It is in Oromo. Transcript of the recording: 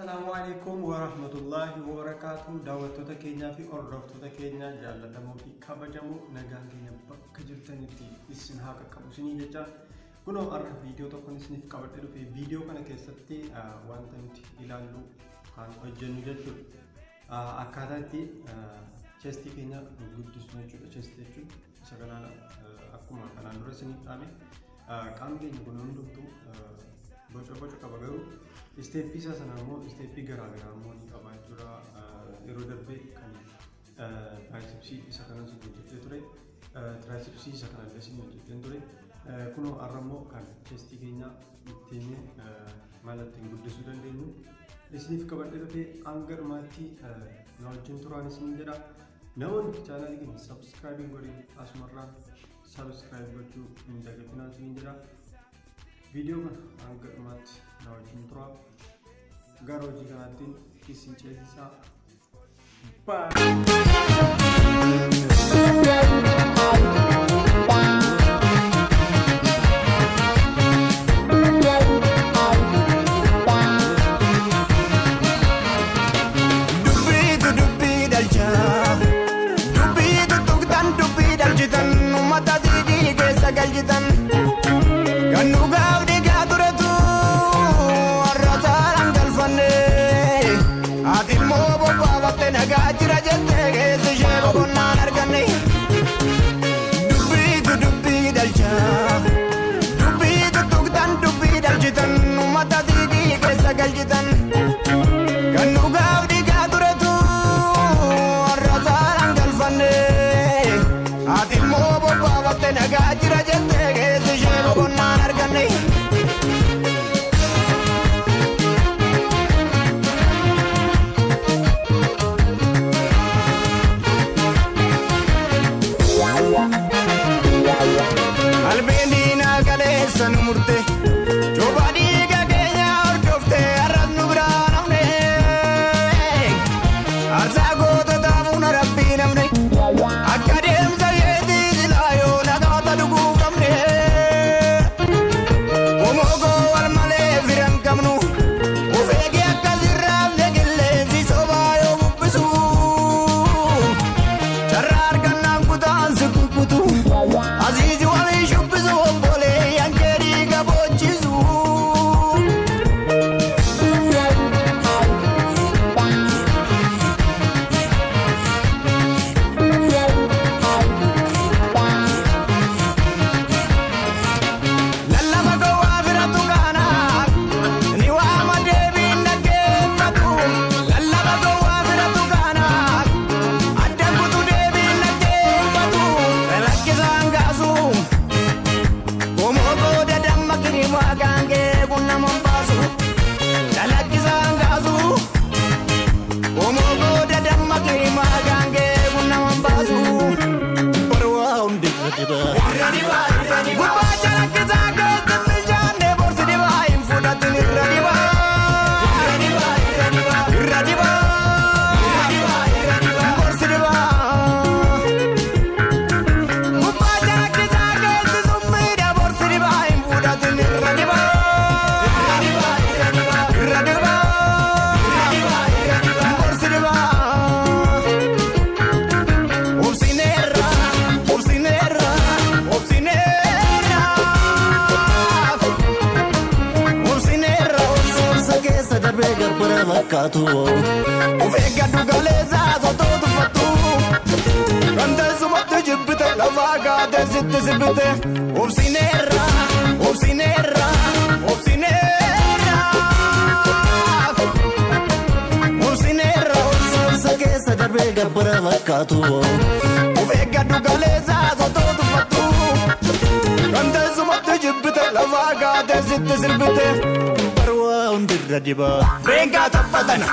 Assalaamu alaikum warahmatullahi wabarakatuh. Daawwattoota keenyaa fi hordoftoota keenya jaallatamoo fi kabajamoo, nagaan keenya bakka jirtanitti isin haa qaqqabu isinii jecha. Kunoo har'a viidiyoo tokkoon isiniif qabadhee dhufe. Viidiyoo kana keessatti wanta nuti ilaallu kan hojjennu jechuudha. Akkaataa itti chestii keenya guddisnu jechuudha. Chestii jechuun isa kanaan akkuma kanaan dura isiniif dhaame, qaamni keenya kun hundumtuu boca boca qaba, garuu steppii isaa sana immoo steppii garaagaraa immoo ni qaba jechuudha. Yeroo darbe kan bicepsii isa kanas hojjetee ture. Tricepsii isa kanallee isin hojjeteen ture. Kunoo har'a immoo kan chestii keenya ittiin mala ittiin guddisuu dandeenyu isiniif qabadhee dhufee, hanga dhumaatti na wajjin turaan isin jedha. Namoonni channelii keenya subscribe hin godhin asumarraan subscribe gochuu hin dagatinaa isin jedha. Viidiyoo kana hanga dhumaatti na wajjin turaa. Gara hojii kanaatti isin ceesisaa. Bye! Dubbiitu dubbii dhalcha. Dubbii tuttuqtan, dubbii dhalchitan, uummata diidii keessa galchitan. Kan dhugaaf dhiigaa turetu har'a saalaan galfanne. Ati immoo bobbaafatte nagaa jira jettee, keessi ishee boqonnaan arganne. Dubbiitu dubbii dhalcha. Dubbii tuttuqtan, dubbii dhalchitan, uummata diidii keessa galchitan. Kan dhugaaf dhiigaa turetu har'a saalaan galfanne. Ati immoo bobbaafatte nagaa jira jettee, keessi ishee boqonnaan arganne. Qalbiin diinaa kaleessa nu murte. Cuuphaa dhiiga keenya hordofte, har'as nu biraa namne. Aarsaa gootota fuuna rabbii namne. Akka deemsa yeetii silaa yoo nagaata dhuguu qabne. Homoogoo wal malee firan qabnu. Of eegi akka sirraafne, qilleensi sobaa yoo bubbisu. Carraa argannaan kutaan si kukkutu. Aziizi walii shubbisu, obbolee yankee dhiiga boochisu. Lallaba gowwaa firatu kaanaaf ni waama, deebiin dhaggeeffatu. Lallaba gowwaa firatu kaanaaf adda kutu, deebiin dhaggeeffatu. Lakkisaan kaasu homoo booda damma kirimaa gaangee kun nama hin baasu. Lakkisaan kaasu homoo booda damma kirimaa gaangee kun nama hin baasu. Barwaa hundi irra dibaa. Gubbaa calaqqisaa keessa mijaanne, borsi dibaa hin fudhatin, irra dibaa. Irra dibaa. Borsi dibaa. Gubbaa calaqqisaa keessi summiidha, borsi dibaa hin fudhatin, irra dibaa. Irra dibaa. Borsi dibaa. Obsineerra, obsineerra, obsineerra. Obsineerra. Obsa keessa darbee garbara fakkaatu. Of eeggadhu galeessaa sotoo tuffattu. Kan teessumatti jibbite lafaa kaatee sitti sibbite. Obsineerra, obsineerra, obsineerra. Obsineerra. Obsa keessa darbee garbara fakkaatu. Of eeggadhu galeessaa sotoo tuffattu. Kan teessumatti jibbite lafaa kaatee sitti sirbite. Barwaa hundi irra dibaa. Reengaa taphatana.